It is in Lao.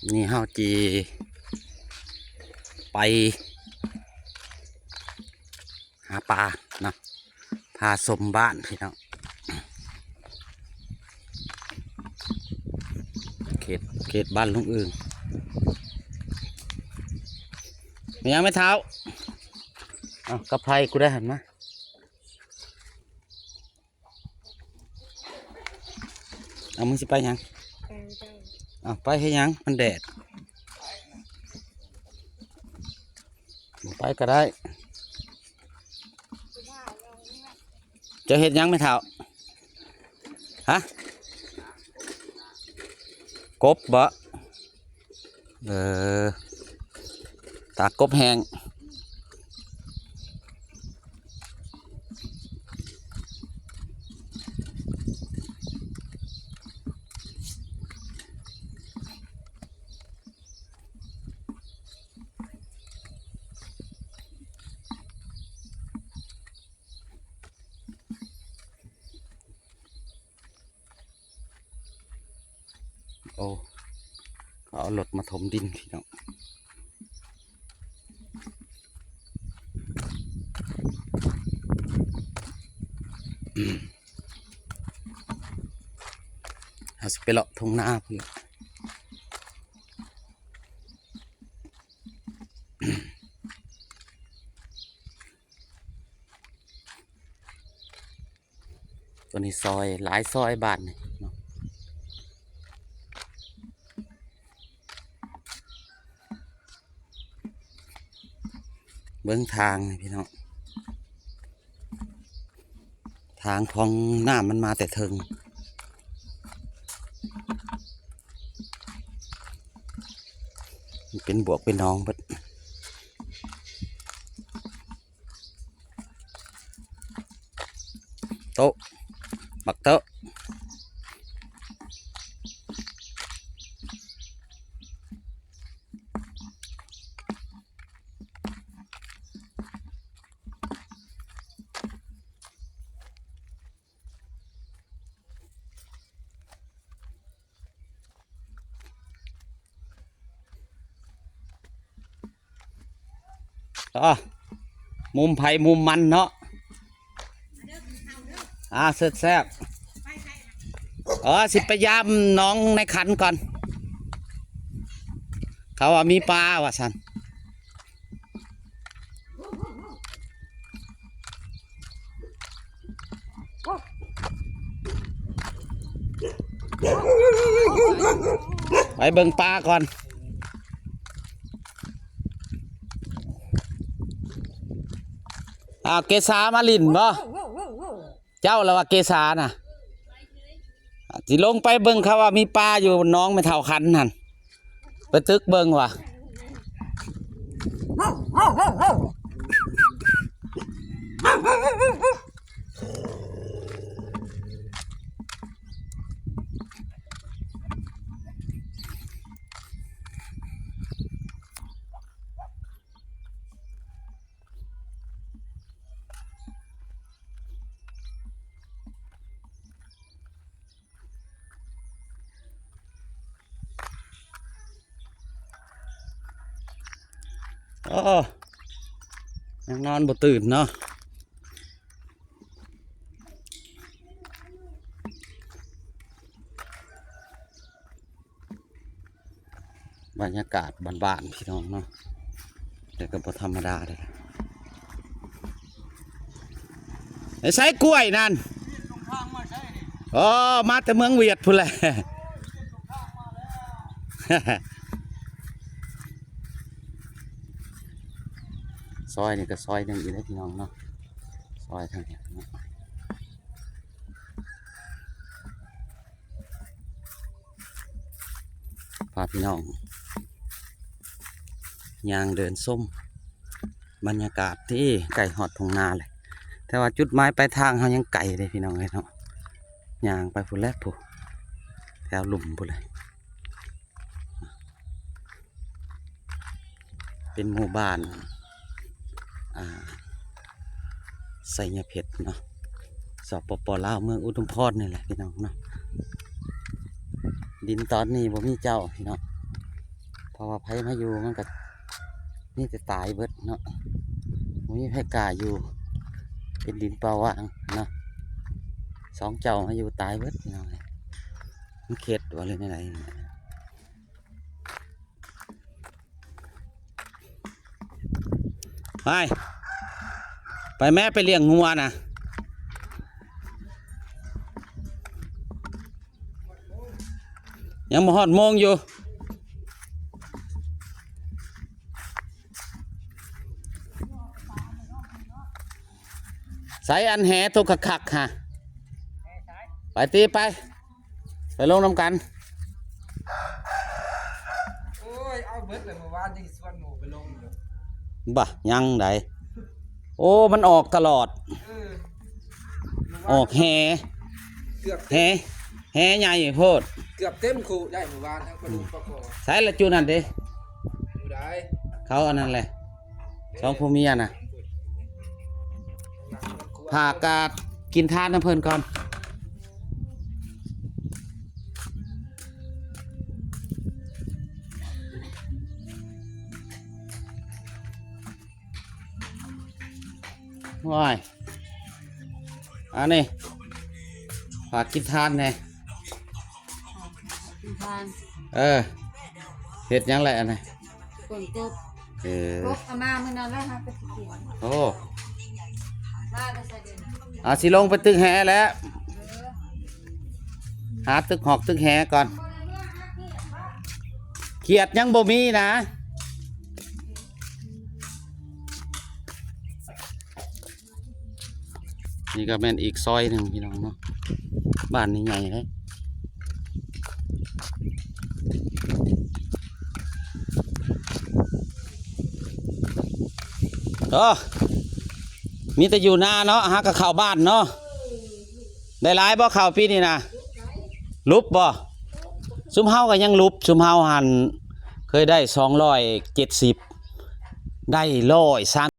ນີ້ເຮົາຊິໄປຫາປາເນາະ ພາຊົມບ້ານພີ່ນ້ອງ ເຂດ ເຂດບ້ານລຸງອຶ່ງ. ແມ່ນຫຍັງແມ່ເຖົ້າ? ເອົ້າ ກັບໃຜກູໄດ້ຫັ້ນມາ. ເອົາ ມຶງຊິໄປຫຍັງ? ເອົາ ໄປເຮັດຫຍັງ? ມັນແດດ. ບໍ່ໄປກໍໄດ້. ເຈົ້າເຮັດຫຍັງແມ່ເຖົ້າ? ຮະ? ກົບບໍ? ເອີ ຕາກົບແຫ້ງ. ໂອ້ ເຂົາເອົາລົດມາຖົມດິນພີ່ນ້ອງ. ເຮົາຊິໄປເລາະທົ່ງນາພຸ້ນແຫຼະ. ຕົວນີ້ຊອຍ ຫຼາຍຊອຍບ້ານນີ້ເນາະ. ເບິ່ງທາງນີ້ພີ່ນ້ອງ ທາງຂອງນ້ຳມັນມາແຕ່ເທິງ ເປັນບວກເປັນໜອງເບິດ. ໂຕະ ບັກໂຕະ. ອໍ ມຸມໃຜມຸມມັນເນາະ. ອ່າ ແຊບໆ. ເອີ ຊິໄປຢາມໜອງໃນຂັນກ່ອນ ເຂົາວ່າມີປາວ່າຊັ້ນ. ໄປເບິ່ງປາກ່ອນ. ອ້າວ ເກສາມາຫຼິ້ນບໍ່? ເຈົ້າລະວ່າເກສານະ ຊິລົງໄປເບິ່ງ ເຂົາວ່າມີປາຢູ່ໜອງແມ່ເຖົ້າຂັນຫັ້ນ ໄປຕຶກເບິ່ງວ່າ. ໂອ້ ຍັງນອນບໍ່ຕື່ນເນາະ. ບັນຍາກາດບ້ານໆ ພີ່ນ້ອງເນາະ ແຕ່ກໍບໍ່ທຳມະດາເດ້. ໄປໃສກ້ວຍນັ້ນ? ອໍ ມາແຕ່ເມືອງຫວຽດພຸ້ນແຫຼະ. ຊອຍນີ້ກໍຊອຍໜຶ່ງອີກເດ້ ພີ່ນ້ອງເນາະ ຊອຍທາງນີ້ເນາະ. ພາພີ່ນ້ອງຍ່າງເດີນຊົມບັນຍາກາດທີ່ໃກ້ຮອດທົ່ງນາແຫຼະ ແຕ່ວ່າຈຸດໝາຍປາຍທາງເຮົາຍັງໄກເດ້ພີ່ນ້ອງເອີຍເນາະ. ຍ່າງໄປພຸ້ນແຫຼະ ພຸ້ນ ແຖວລຸ່ມພຸ້ນແຫຼະ. ເປັນໝູ່ບ້ານ ອ່າ ໄຊຍະເພັດເນາະ ສປປ ລາວ ເມືອງອຸທຸມພອນນີ້ແຫຼະພີ່ນ້ອງເນາະ. ດິນຕອນນີ້ບໍ່ມີເຈົ້າພີ່ນ້ອງ ພາະວ່າໃຜມາຢູ່ມັນກໍມີແຕ່ຕາຍເບິດເນາະ ບໍ່ມີໃຜກ້າຢູ່ ເປັນດິນເປົ່າຫວ່າງເນາະ ສອງເຈົ້າມາຢູ່ຕາຍເບິດເນາະ ມັນເຂັດບໍ່ ຫຼືແນວໃດນີ້ແຫຼະ. ໄປ ໄປແມ້ ໄປລ້ຽງງົວນະ ຍັງບໍ່ຮອດໂມງຢູ່ ໃສອັນແຫໂຕຄັກໆຫະ ໄປຕິ ໄປ. ໄປລົງນຳກັນ ໂອ້ຍ ເອົາເບິດເລີຍ ມື້ວານຍັງຊິຊວນໝູ່ໄປລົງຢູ່ ບະ ຍັງໃດ ໂອ້ ມັນອອກຕະຫຼອດ ເອີ ອອກແຫ ເກືອບ ແຫ ແຫໃຫຍ່ໂພດ ເກືອບເຕັມຄູ່ໄດ້ມື້ວານ ທັງປາດຸກປາຄໍ່ ໃສລະຈຸນັ້ນເດ້ ຢູ່ໃດ ເຂົາອັນນັ້ນແຫຼະ ສອງຜົວເມຍນະ ພາກັນກິນທານນຳເພິ່ນກ່ອນ ໂອ້ຍ ອັນນີ້ ພາກິນທານແດ່ ກິນທານ ເອີ ເຮັດຫຍັງແຫຼະອັນນີ້ ຝົນຕົກ ເອີ ຕົກເອົາມາມື້ນັ້ນແຫຼະ ຫາກໍຊິກິນ ໂອ້ ມາແຕ່ໃສເດ ອາ ຊິລົງໄປຕຶກແຫແລ້ວ ເອີ ຫາຕຶກຫອກຕຶກແຫກ່ອນ ຂຽດຍັງບໍ່ມີນະ. ນີ້ກໍແມ່ນອີກຊອຍໜຶ່ງພີ່ນ້ອງເນາະ ບ້ານນີ້ໃຫຍ່ເດ້ ເອີ ມີແຕ່ຢູ່ນາເນາະ ຫາກໍເຂົ້າບ້ານເນາະ ໄດ້ຫຼາຍບໍ່ເຂົ້າປີນີ້ນະ ຫຼຸບບໍ່ ຊຸມເຮົາກໍຍັງຫຼຸບ ຊຸມເຮົາຫັ້ນເຄີຍໄດ້ສອງຮ້ອຍເຈັດສິບ ໄດ້ຮ້ອຍສາມ